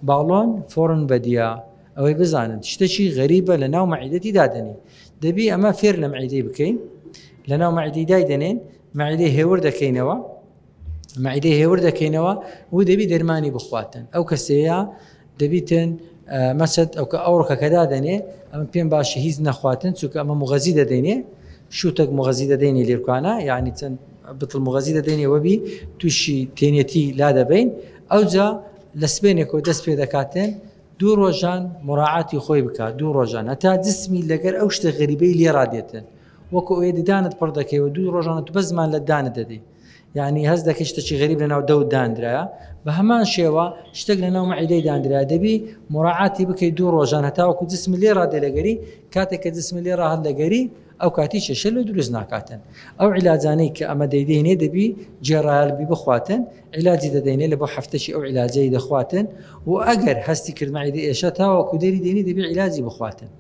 باڵۆن فۆرن بەدیە ئەوەی بزانن شتەکی غەریبە لە ناو مەعیدەتی دادەنێ دەبی ئەمە فێر لە مەعیدەی بکەین لە ناو مەعیدەی دایدەنێن مەعیدەی هێور دەکەینەوە مەعیدەی هێور دەکەینەوە و دەبی دەرمانی بخواتن ئەو کەسەیە دەبیتن مەسەد ئەو کە ئەو ڕکەکە دادەنێ ئەمە پێم باشە هیچ نەخواتن چونکە ئەمە مغەزی دەدەینێ شوتەک مغەزی دەدەینێ لێرکانە یعنی چەند بتڵ مغەزی دەدەینێ وەبی تووشی تێنێتی لا دەبین ئەوجا لە سبێنێکەوە دەست پێ دەکاتن دوو ڕۆژان مراعاتی خۆی بکات دوو ڕۆژان هەتا جسمی لەگەر ئەو شتە غەریبەی لێ ڕادێتن وەکو ئەوەی ددانت پڕ دەکەیەوە دوو ڕۆژانە تو بەس زمان لە دانت دەدەی یعنی هەست دەکەی شتێکی غەریب لەناو دەوت دانرایە بە هەمان شێوە شتێک لەناو مەعیدەی دانرایە دەبی مراعاتی بکەیت دوو ڕۆژان هەتاوەکو جسمی لێ ڕادێ لەگەری کاتێک کە جسمی لێ ڕاهات لەگەری ئەو کاتی کێشە لۆ دروست ناکاتن ئەو عیلاجانەی کە ئەمە دەیدەینێ دەبی جێڕایەل بی بخواتن عیلاجی دەدەینێ لە بۆ هەفتەکی ئەو عیلاجەی دەخواتن و ئەگەر هەستی کرد مەعیدە ئێشە تاوەکو دەری دێنی دەبی عیلاجی بخواتن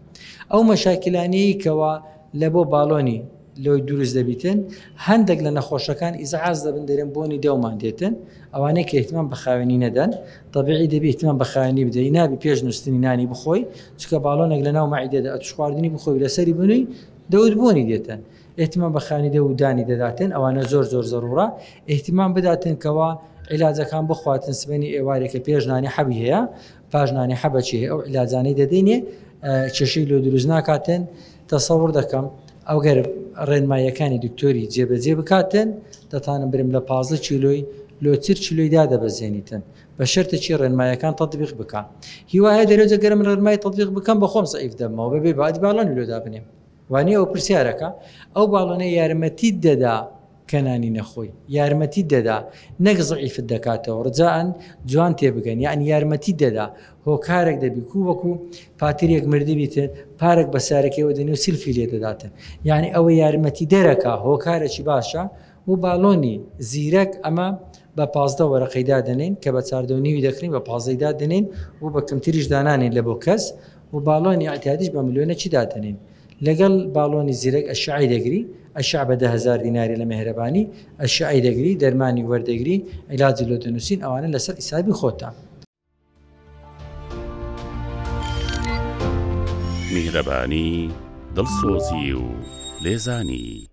ئەو مەشاکلانەی کەوا لە بۆ باڵۆنی لۆی دروست دەبیتن هەندێک لە نەخۆشەکان ئیزعاز دەبن دەرێن بۆنی دەومان دێتن ئەوانەی کە اهتمام بە خاوێنی نەدەن طبیعی دەبی اهتمام بە خاوێنی بدەی نابی پێش نووسنی نانی بخۆی چکە باڵۆنێک لە ناو مەعیدەدا ئەتوش خواردنی بخۆی لەسەری بنووی دەوت بۆنی دێتن اهتمام بە خاوێنی دەو و دانی دەداتن ئەوانە زۆر زۆر زەرورە اهتمام بداتن کەوا عیلاجەکان بخواتن سبەینی ئێوارێکە پێش نانی حەبی هەیە پاش نانی حەبەکی هەیە ئەو عیلاجانەی دەدەینێ کێشەی لۆ دروست ناکاتن تەسەوڕ دەکەم ئەوگەر ڕێنماییەکانی دکتۆری جێبەجێ بکاتن دەتانم برم لە 15 کیلۆی لۆ چر کیلۆی دادەبەزێنیتن بە شەرتێکی ڕێنمایەکان تەطبیق بکە هیوایە دەرەجە گەرم من ڕێنمای تەطبیق بکەم بە خۆم زەعیف دەبمەوە بەبێ بادی باڵۆنی لۆ دابنێم وانیە ئەو پرسیارەکە ئەو باڵۆنە یارمەتیت دەدا کە نانی نەخۆی یارمەتیت دەدا نەک زعیفت دەکاتەوە ڕجاء جوان تێبگەن یعنی یارمەتیت دەدا هۆکارێک دەبی کو وەکو پاتریەک مردبیتن پارێک بە سارەکەیەوە دەنێ و سلفی لێ دەداتن یعنی ئەوە یارمەتی دەرەکە هۆکارێکی باشە و باڵۆنی زیرەک ئەمە بە 15 وەرەقەی دادەنین کە بە چاردە و نیوی دەکرین بە پازدەی دادەنین و بە کەمتریش دانانین لە بۆ کەس و باڵۆنی ئیعتیادیش بە ملیۆنەکی دادەنین لەگەڵ باڵۆنی زیرەک ئەشعەی دەگری، ئەشعە بە 10,000 دیناری لە مێهرەبانی، ئەشعەی دەگری، دەرمانی وەردەگری، عیلاجی لۆ دەنووسین، ئەوانە لەسەر حیسابی خۆتە. میهرەبانی، دڵسۆزی و لێزانی.